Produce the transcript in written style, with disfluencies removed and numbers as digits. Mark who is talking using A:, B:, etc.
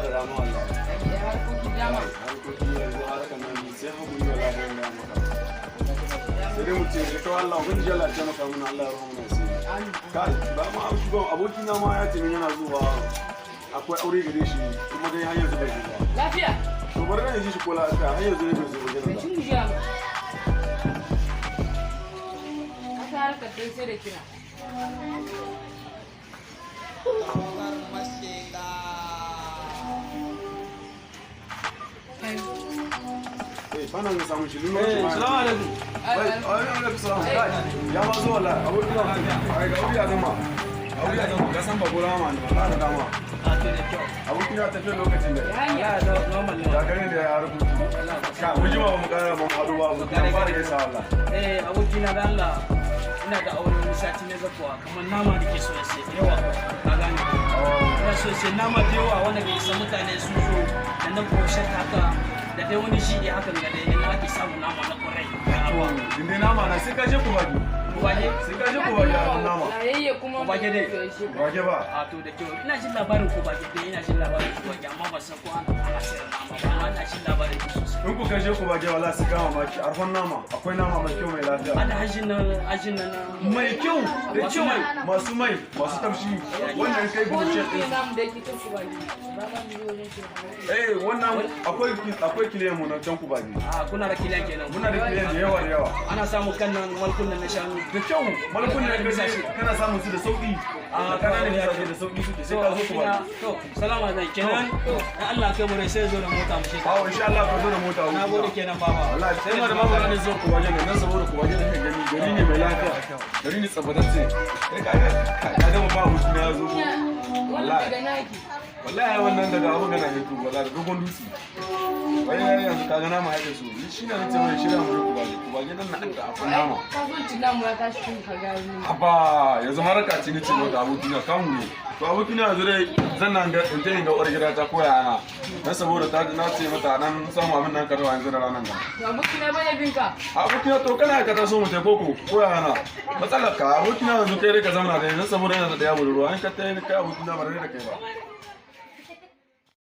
A: da dama wallahi.
B: Ya harkoki dama.
A: Harkoki yanzu harkar nan sai hakuri wallahi, ban ga maka. Sai dai mu ce dai kawai Allah ubangiji, Allah ya taimaka mana, Allah ya rufa mana asiri.
B: Amin.
A: Kai, ba ma shugaban abokina ma ya ce min yana zuwa, akwai aure gare shi, kuma dai har yanzu bai zo ba.
B: Lafiya.
A: To, bari na ji shi ko lafiya, har yanzu ne bai zo ba gidan
B: Bai
A: da.
B: ci mu jiya ba. Ka san harkar dai sai da kira.
C: Tawagar masheka.
B: Kai.
A: Eh, bana ga samun shi duk
D: Eh,
A: lokacin ma.
D: salamu alaikum.
A: Wai, alaikum salam. Kai, ya ma zo wallahi abokina. Ai ga aure ya gama. Aure ya gama, ka san ba gora ma ne, ba da dama.
D: A to, da kyau.
A: Abokina tafiyar lokacin da.
B: Ya hanya.
D: Allah da normal ne.
A: Ya gani da ya rubutu. Ka mun jima ba mu kara ba mu haɗu ba, abokina fara gaisa wallahi.
D: Eh, abokina, da Allah ina da aure wani sati na zakuwa, kamar nama nake so ya sai da yawa, ka gane? Ina so sai nama da yawa wanda bai isa mutane sun zo da nan brochette haka da dai wani shi hakan ga dai ina ake samun nama na kwarai da arwa.
A: In dai nama na, sai ka je Kubagi.
D: Kubage?
A: Sai ka je Kubagi a nama.
B: Layayye kuma.
D: Kubage dai.
A: Kubage ba.
D: A to, da kyau. Ina jin labarin Kubage dai, ina jin labarin Kubage, amma ban san ko ana sayar nama ba, amma ina jin labarin shi sosai.
A: In ku kashe Kubage, wallahi sai kama maki arfan nama, akwai nama mai kyau, mai lafiya.
D: Ana hajjin nan, hajjin nan
A: Mai kyau da
D: Masu
A: kyau.
D: mai.
A: Masu mai, masu tafshi, wannan kai
B: Ko ni
A: buce
B: ke namu da yake kan Kubage. Ba ma mu zo wajen shi.
A: Eh, wannan akwai client mu na can Kubage.
D: A, kuna da client kenan?
A: Muna da client da yawa da yawa.
D: Ana samun kan nan malkun nan na shanu?
A: Da kyau, malakun da kaje kana samun su da sauki, a kananan gidaje da sauki suke, sai ka zo Kubage.
D: To, salama zai kenan, in Allah kai mu rai sai zo da mota mu shiga.
A: Awo, insha Allah ka zo da mota.
D: Na gode kenan, baba.
A: Wallahi sai ma da babu ranar zuwa Kubage ne nan, saboda Kubage da kake gani gari ne mai lafiya, gari ne tsabtatacce. Kai ka ga ba aboki na ya zo ko?
B: Wannan daga naki.
A: Wallahi wannan daga abun gana ne, to wallahi dogon dutse wai yayi yanzu ka ga nama yake so ni, shi ne nace mai shirya mu je Kubage. Kubage nan na da akwai nama.
B: Kasuwancin namu ya tashi kun ka gani.
A: Haba, yanzu haraka ce nace maka abokina kamu ne. To abokina, yanzu dai zan nan ga in ta yin ga uwar gida ta koya ana dan saboda ta na ce mata nan samu abin nan ka dawo yanzu da ranan ga.
B: To, abokina, bane binka.
A: Abokina, to kana ka taso mu tai koko koya ana matsalar ka. Abokina, yanzu kai dai ka zauna da yanzu saboda yana da ɗaya budurwa, in ka tai kai abokina ba da kai ba.